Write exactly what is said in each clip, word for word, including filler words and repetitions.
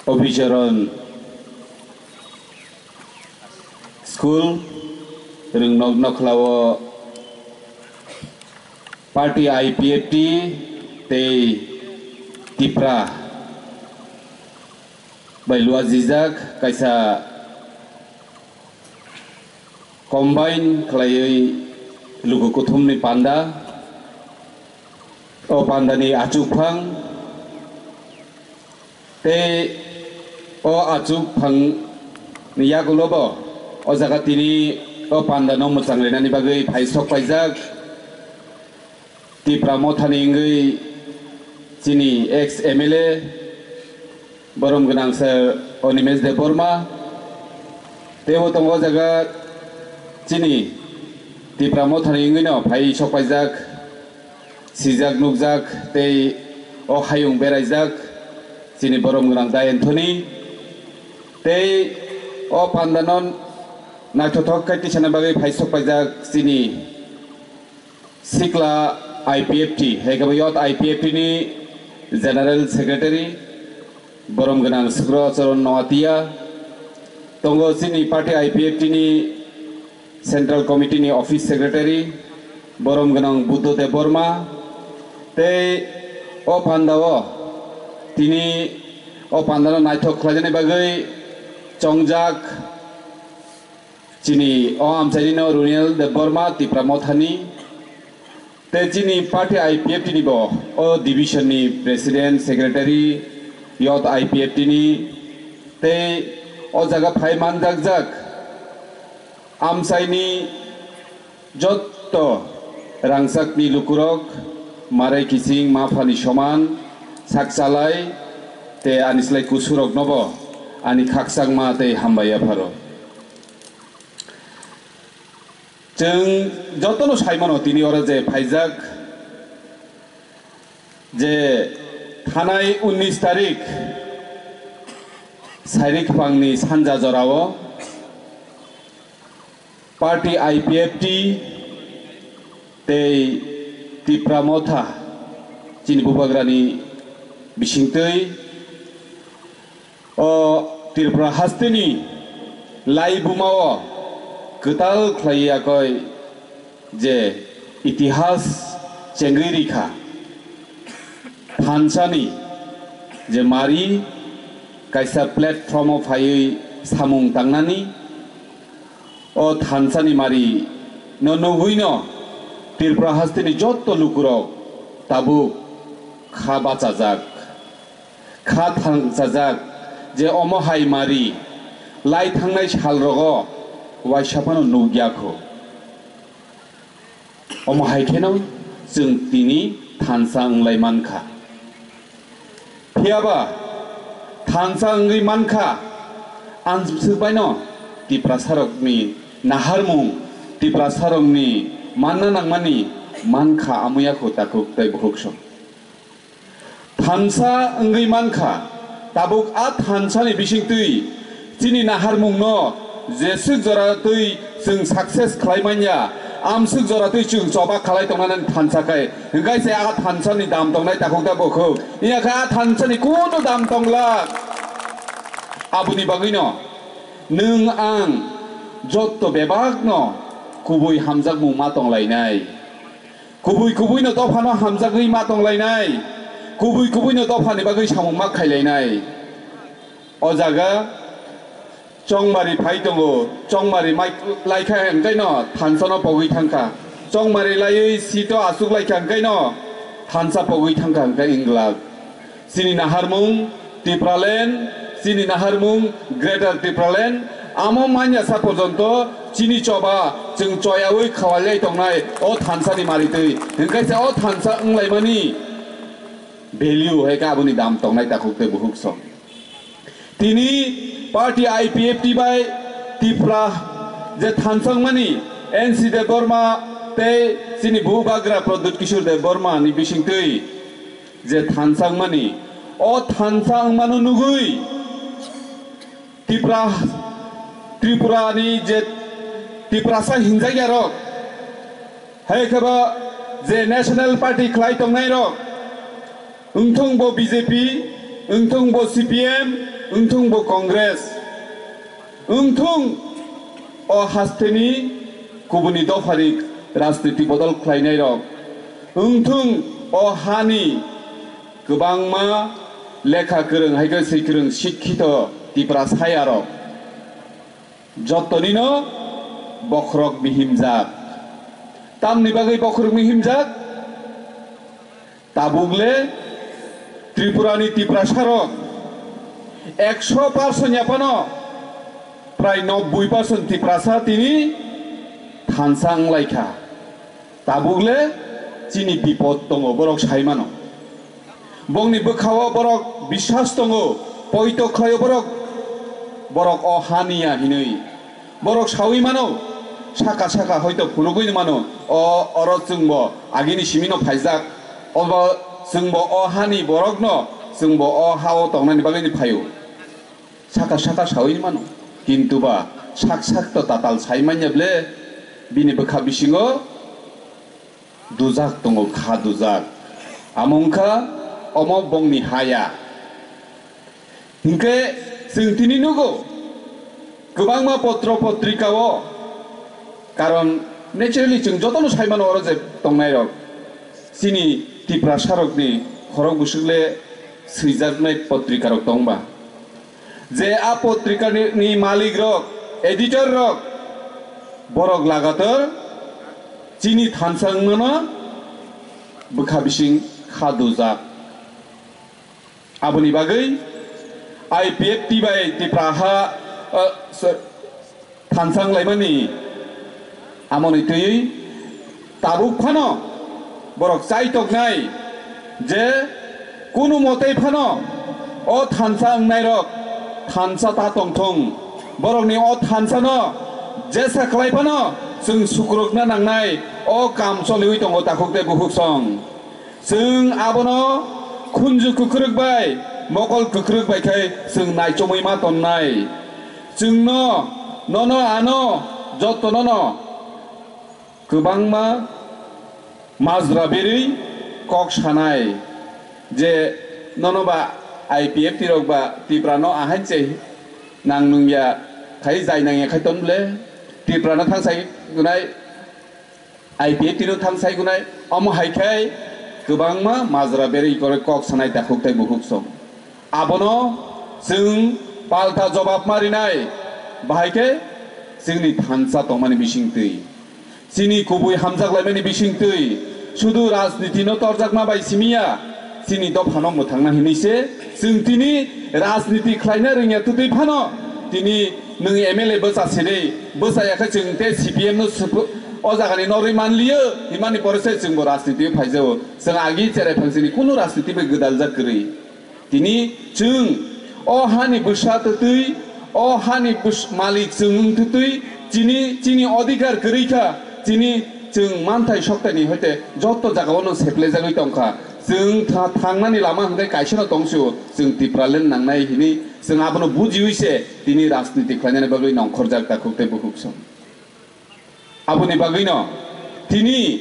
Obicharan School, Rwngnok Nokhlao Party I P F T tei Tipra bai luajijak kaisa combine khlaiwi luku kuthumni panda. O pandani achukphang tei o achukphangni yagulobo o jaga tini o pandano mwchang rwnani bagwi phai sok paijak Tipra Mothani wngwi chini ex M L A borom gwnang sir Animesh Debbarma. Teibo tongo o jaga chini Tipra Mothani wngwino phai sok paijak, sijak nukjak tei o hayung beraijak chini borom gwnang Da Anthony. Tei o pandano naithothok khe tisana bagwi phai sok paijak chini Sikla I P F T, hai khe bo Youth I P F T ni General Secretary, borom gwnang Sukro Charan Noatia, tongo chini party I P F T ni Central Committee ni Office Secretary, borom gwnang Buddho Debbarma, tei o pandao tini o pandano naithok khlainani bagwi chongjak chini o amchaini no Runil Debbarma Tipra Mothani, tei chini party I P F T ni bo o division ni president, secretary, youth I P F T ni, tei o jaga phai manjakjak amchaini jotto rangchakni lukurok, marai kising maphani soman, sakchalai, tei ani slai kusuroknobo ani khakchangma tei hambai yapharo. Chwng jotono saimano tini oro je phaijak je thanai unnish tarik Sairikphangni sanja jorao party I P F T tei Tipra Motha chini bubagrani bisingtwi o Tripura hasteni laibumao kwtal khlai yakoi je itihas chengwi rikha. Thansani je mari kaisa platform o phaiwi samung tangnani, o thansani mari no nugwino Tripura hasteni jotto lukurok tabuk kha bachajak, kha thangchajak je omo hai mari lai thangnai salrogo waisa phano nukya kho. Omo hai kheno chwng tini thansa wnglai mankha. Phiyaba thansa wngwi mankha, ang swkbaino Tiprasarokni naharmung, Tiprasarokni manna nangmani mankha, amuya kho takhuk tei bukhuksong. Thansa wngwi mankha, tabuk a thansani bisingtwi chini naharmungno jeswk joratwi chwng success khlai manya, amswk joratwi chwng choba khlai tongnani thansa khe, hwnkhe se a thansani dam tongnai takhuk da bukhuk, iya khe a thansani kunu dam tongla. Aboni bagwino nwng ang jotto bebakno kubui hamjakmung ma tonglainai. Kubui kubuino dophano hamjagwi ma tonglainai, kubui kubuino dophani bagwi samung ma khailainai. O jaga chongmari phai tongo, chongmari mai laikha hwnkhaino thansano pogwi thangkha, chongmari laiwi sito asuk laikha hwnkhaino thansa pogwi thangkha hwnkhe wngla. Chini naharmung Tipraland, chini naharmung Greater Tipraland, amo manya sa porjonto chini choba chwng choyawi khawaliai tongnai o thansani maritwi. Hwnkhe se o thansa wnglaimani value hai khe aboni dam tongnai takhuk tei bukhuk song. Tini party I P F T bai Tipra je thansa wngmani N C Debbarma tei chini bubagra Pradyut Kishore Debbarma ni bisingtwi je thansa wngmani, o thansa wngmano nugwi Tipra, Tripura ni je Tiprasa hinjakya rok, hai khe bo je National Party khlai tongnai rok, wngthung bo B J P, wngthung bo C P M, Wngthung bo Congress, wngthung o hasteni kubuni dophani rajniti bodol khlainairok, wngthung o hani kwbangma lekha kwrwng, hai khe swi kwrwng, sikkito Tiprasarok, jottonino bokhorok mihimjak. Tamni bagwi bokhorok mihimjak? Tabuk le Tripura ni Tiprasa rok ekso percent ya phano prai nobboi percent Tiprasa tini thansa wng lai kha. Tabuk le chini bipod tongo, borok sai mano. Bongni bwkha o borok biswas tongo, poito khlai o borok, borok o ha ni ya hinwi. Borok saui mano, saka saka hoito phunugwi mano, o oro chwngbo agini simino phaijak, obo chwngbo o hani borokno, chwngbo o ha-o tongnani bagwini phaio. Saka saka saui mano, kintu ba sak sak to tatal sai manya ble, bini bwkha bisingo dujak tongo, kha dujak. Amo wngkha omo bongni ha ya. Hinkhe chwng tini nugo kwbangma potro potrika o, karon naturally chwng jotono sai mano oro je tongnairok, chini Tiprasarokni khorok bwswk le swijaknai potrikarok tongba. Je a potrikani, ni malik rok, editor rok, borok lagator chini thansa wngmano bwkha bising kha dujak. Aboni bagwi I P F T bai Tipra ha, uh, so, thansa wnglaimani amoni twi tabuk phano borok chai toknai je kunu motei phano o thansa wngnairok thansa ta tongthung, borokni o thansano jesa khlai phano chwng sukrukna nangnai, o kam choliwi tongo takhuk tei bukhuk song. Chwng abono khunju kwkrwk bai, mokol kwkrwk bai khai chwng naichomwi ma tonnai. Chwngno, nono ano, jottonono kwbangma majra berwi kok sanai je nono ba I P F T rok ba Tiprano ahai se nang nungya khai jai nangya khai ton ble Tiprano thangsai gunai. I P F T no thangsai gunai, omo hai khe kwbangma majra berwi koroi kok sanai takhuk tei bukhuk song. Abono chwng palta jobab ma rinai, bahai khe chwngni thansa tongmani bising twi, chini kubui hamjak laimani bising twi, sudu rajniti no torjakma bai simi ya, chini dophano mwthangna hinwi se chwng tini rajniti khlaina rwngya twtwi phano tini nwng M L A bwsa sidi, bwsa ya khe chwng tei C P M no swphu-, o jagani norwi manliyo, himani pore se chwngbo rajniti o phaijao. Chwng agi cherai phangsini kunu rajniti bai gwdaljak kwrwi. Tini chwng o hani bwsa twtwi, o hani bws-, malik chwng wng twtwi, chini, chini odhikar kwrwi kha, chini chwng manthai soktaini hoite joto jagao no seplejagwi tongkha. Chwng tha-, thangnani lama hwnkhe kaisano tongsio, chwng Tipraland nangnai hinwi chwng abono bujiwi se tini rajniti khlainani bagwi nongkhorjak takhuk tei bukhuk song. Aboni bagwino tini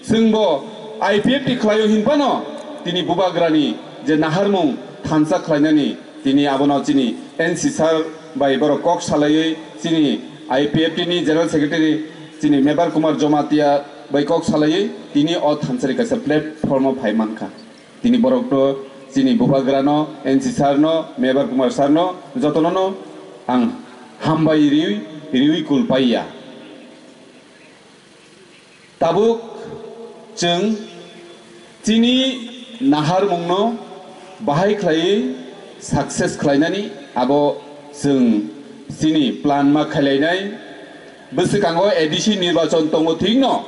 chwngbo I P F T khlaio hinphano tini bubagrani je naharmung thansa khlainani tini abono chini N C sir bai borok kok salaiwi chini I P F T ni General Secretary chini Mebar Kumar Jamatia bai kok salaiwi tini o thansari kaisa platform o phai mankha. Tini borok to chini bubagrano, N C sir no, Mebar Kumar sir no, jotono no ang hambai riwi, riwi kul paiya. Tabuk chwng chini naharmungno bahai khlaiwi success khlainani abo chwng chini plan ma khailainai. Bwswkango A D C nirbachon tongo thikno,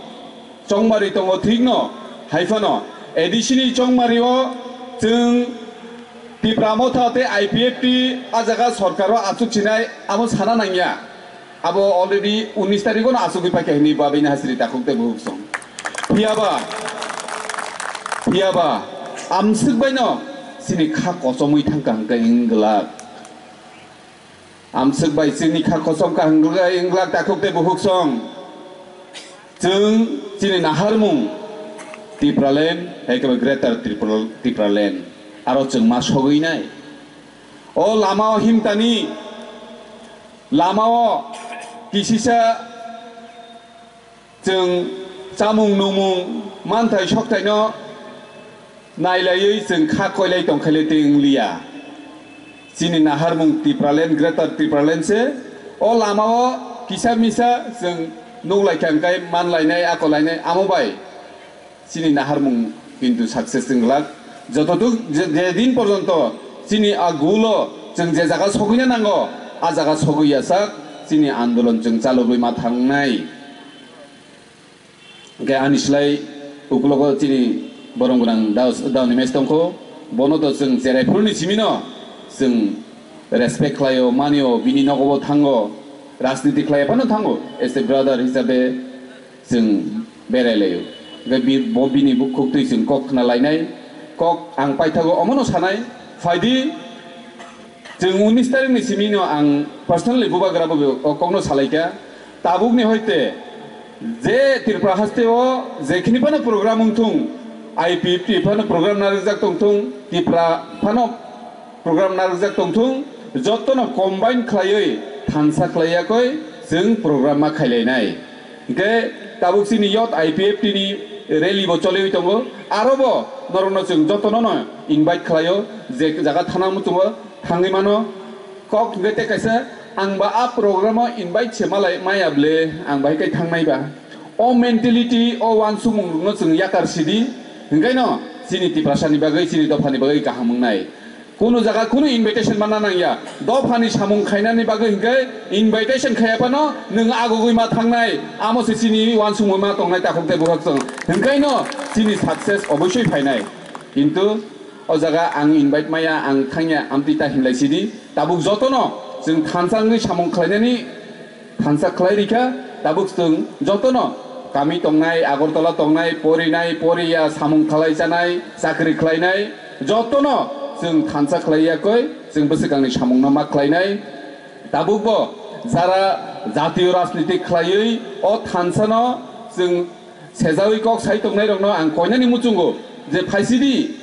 chongmari tongo thikno, haiphano A D C ni chongmario chwng Tipra Motha tei I P F T a jaga sorkaro achuk sinai abo sana nangya. Abo already unis tarikh no achugwi paikha hwnwi babaini hasri takhuk tei buhuk song. Phiyaba, phiyaba, amswk baino chini kha kochomwi thangkha hwnkhe wng glak. Amswk bai chini kha kosom kaham rwgwi wng glak takhuk tei buhuk song. Chwng chini naharmung Tipraland, hai khe Greater Tripura-, Tipraland. Aro chwng ma sogwi nai. O lama o himtani, lama o kisisa chwng chamung numung manthai sokthai no nailaiwi chwng kha koilai tongkhaile tei wngliya. Chini naharmung Tipraland, Greater Tipraland se. O lama o kisa misa chwng nuklaikha hwnkhe manlainai, akolainai, amo bai chini naharmung kintu success wng glak. Jototuk je, je din porjonto chini a goal o chwng je jaga sogwina nango, a jaga sogwi yasak chini andolon chwng chalogwi ma thangnai. Hwnkhe ani slai ukulogo chini borom gwnang Dao, Dao Nimesh tongkho, bono to chwng cherai phuruni simino chwng respect khlaio, manio, bini nogobo thango, rajniti khlai phano thango, as a brother hisabe chwng berai laio. Hwnkhe bi-, bo bini bukhuk twi chwng kok khna lainai, kok ang paithago omono sanai, phaidi chwng unis tarikni simino ang personally bubagra bo o kokno salaikha. Tabukni hoite je Tripura haste o jekhini phano program wngthung, I P F T phano program narwkjak tongthung, Tripura phano program narwkjak tongthung, jotono combine khlaiwi thansa khlaiyakoi chwng program ma khailainai. Hwnkhe tabuk chini youth I P F T ni rally bo choliwi tongo, aro bo norokno chwng jotono no invite khlaio, je jaga thana muchungo thangwi mano. Kok hwnkhe tei kaisa, ang ba a program o invite se malai maya ble, ang bahai khe thangnai ba. O mentality, o uansukmung rokno chwng yakar sidi, hwnkhe no chini Tiprasa ni bagwi, chini dopha ni bagwi kaham wngnai. Kunu jaga kunu invitation manna nangya. Dophani samung khainani bagwi hwnkhe invitation khaiya phano nwng agugwi ma thangnai. Amo se chini uansukmung ma tongnai takhuk tei bukhuk chwng. Hwnkhe no chini success obosoi phainai. Kintu o jaga ang invite maya, ang thangya, amtwi ta hinlai sidi. Tabuk jotono chwng thansa wngwi samung khlainani thansa khlai rikha. Tabuk chwng jotono kami tongnai, Agartala tongnai, porinai, poriya, samung khlai chanai, chakri khlainai, jotono chwng thansa khlai yakoi, chwng bwswkangni samungno ma khlainai. Tabukbo jara jatiyo rajniti khlaiwi o thansano chwng sejawi kok sai tongnairokno ang koinani muchungo je phaisidi.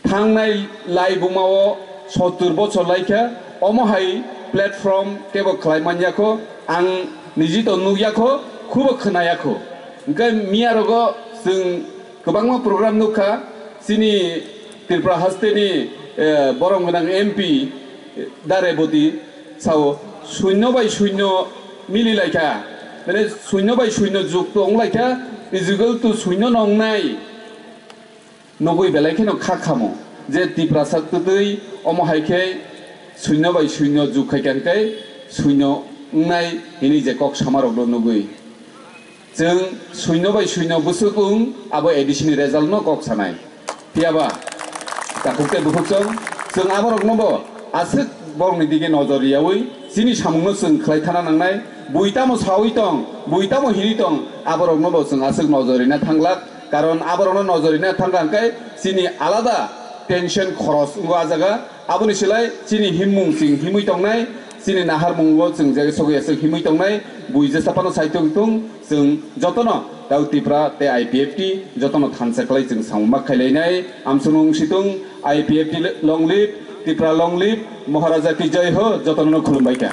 Thangnai laibuma o sottur bochor laikha, omo hai platform kebo khlai manyakho, ang niji to nukyakho, khubo khwnayakho. Hwnkhe miyarogo chwng kwbangma program nukha, chini Tripura hasteni, eh, borom gwnang M P Dareboti sao, sunyo bai sunyo mili laikha, mane sunyo bai sunyo jukto wng laikha, is equal to sunyo no wngnai. Nugui belai kheno kha khamo je Tiprasa twtwi omo hai khe suino bai suino jug khai kha hwnkhe suino wngnai hwnwi je kok samarokno nugui. Chwng suino bai suino bwswk wng abo A D C ni result no kok sanai. Phiyaba takhuk tei bukhuk chwng, chwng aborokno bo aswk borokni dige nojor riyaui chini samungno chwng khlai thana nangnai. Bui tamo saui tong, bui tamo hini tong, aborokno bo chwng aswk nojor rina thanglak. Karon aborokno nojor rina thangkha hwnkhe chini alada tension khoros wngo a jaga. Aboni silai chini himmung chwng himwi tongnai, chini naharmungo chwng je sogwi aswk himwi tongnai, bui jesa phano sai tong thung, chwng jotono tau Tipra tei I P F T jotono thansa khlai chwng samung ma khailainai. Amsung wng situng, I P F T long live, Tipra long live, Maharaja ki jai ho, jotono khulumbai kha.